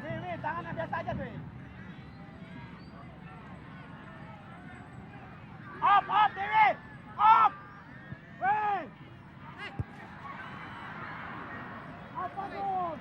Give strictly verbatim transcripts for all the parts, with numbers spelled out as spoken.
Nih, nih, tangannya biasa aja tuh. Op, op, Dewi! Op! Weh! Op, bagus!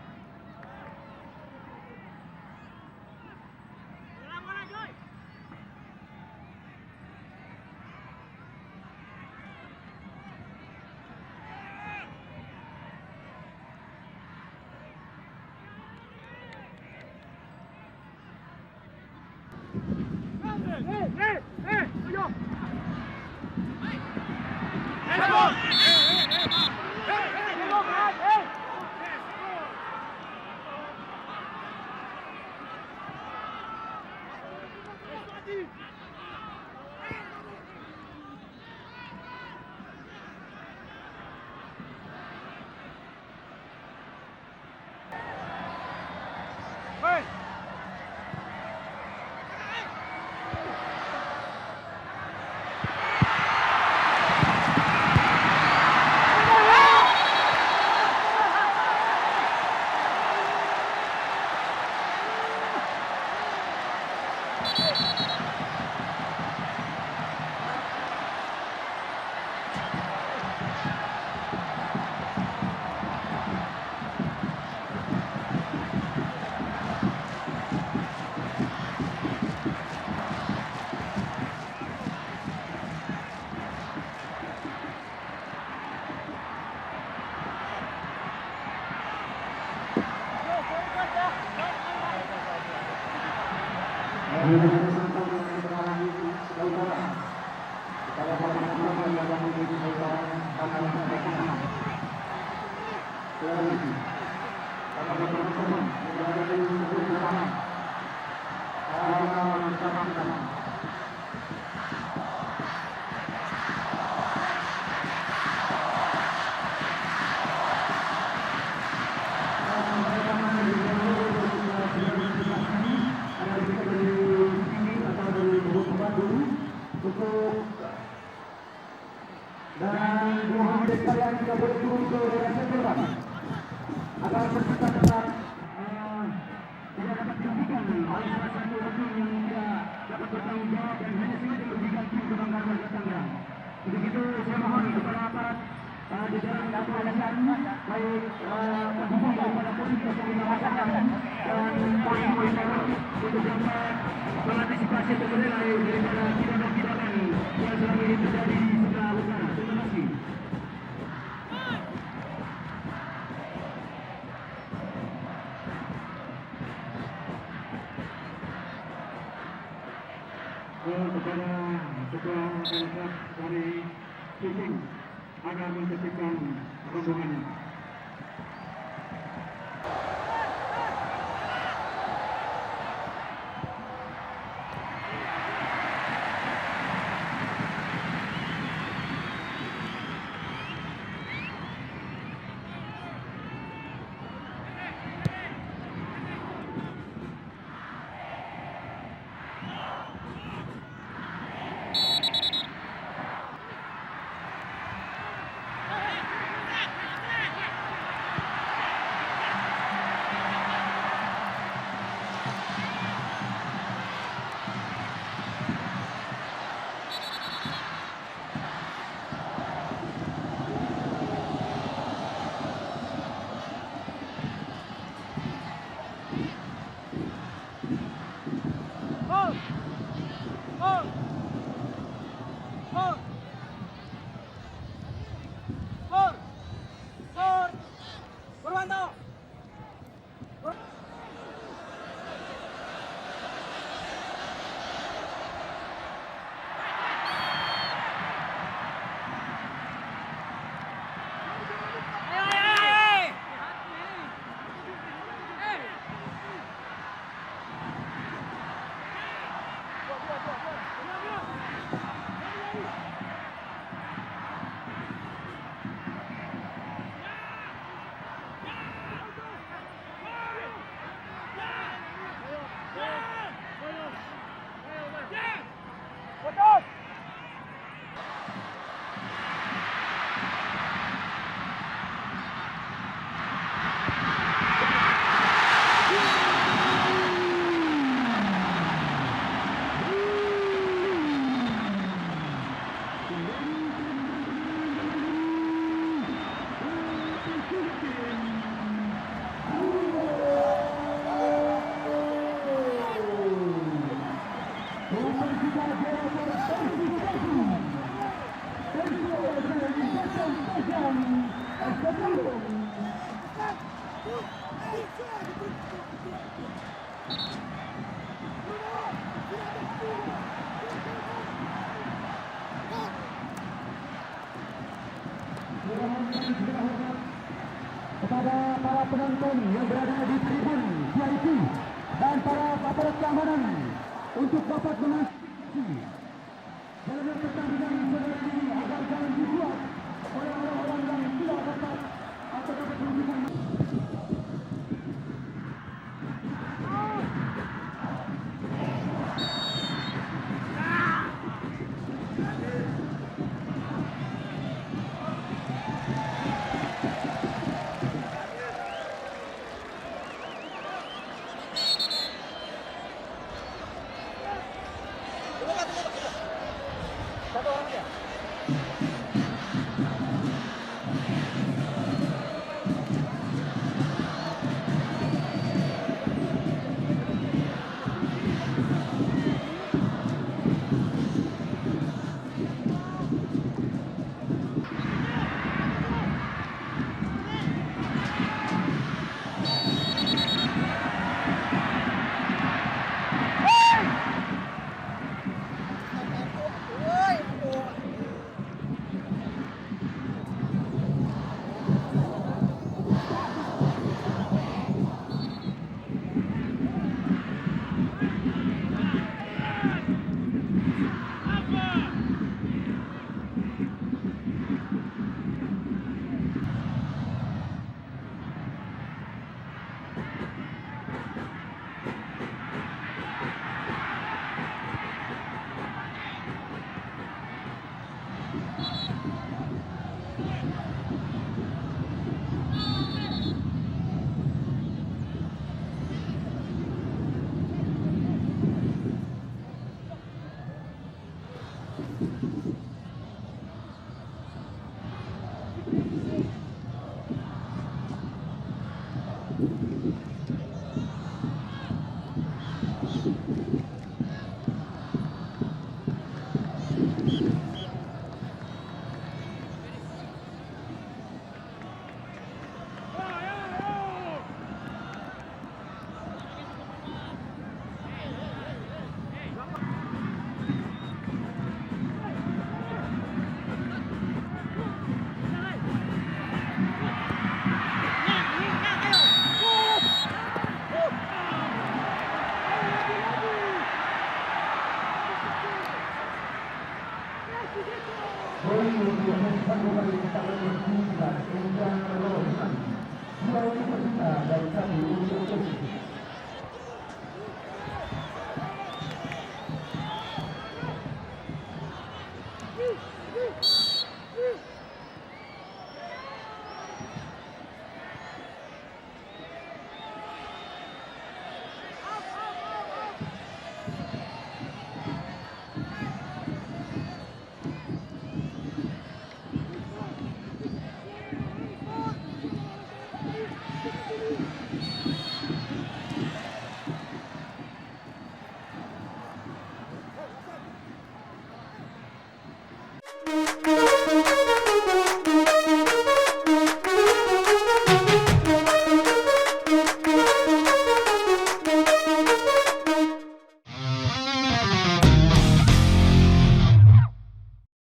Dan dua menit saya tidak boleh turun ke daerah senter, Bang. Agar kita tetap, eh, tidak dapat dihentikan oleh salah satu oknum yang tidak dapat bertanggung jawab dan hanya sengaja merugikan tim kebanggaan warga Tangerang. Untuk itu, saya mohon kepada aparat, eh, jajaran kepolisian, baik, eh, terhubung daripada Polres Tangerang dan Polri Polri Pemprov, untuk dapat mengantisipasi atau menilai daripada tindakan-tindakan yang selama ini terjadi di sebelah utara. Terima kasih. Eh, kepada ketua dari Siping akan mentertibkan rombongannya. Kepada para penonton yang berada di tribun V I P dan para aparat keamanan untuk dapat mengantisipasi jalannya pertandingan saudara ini agar jangan dibuat oleh orang-orang yang tidak dapat atau dapat menunjukkan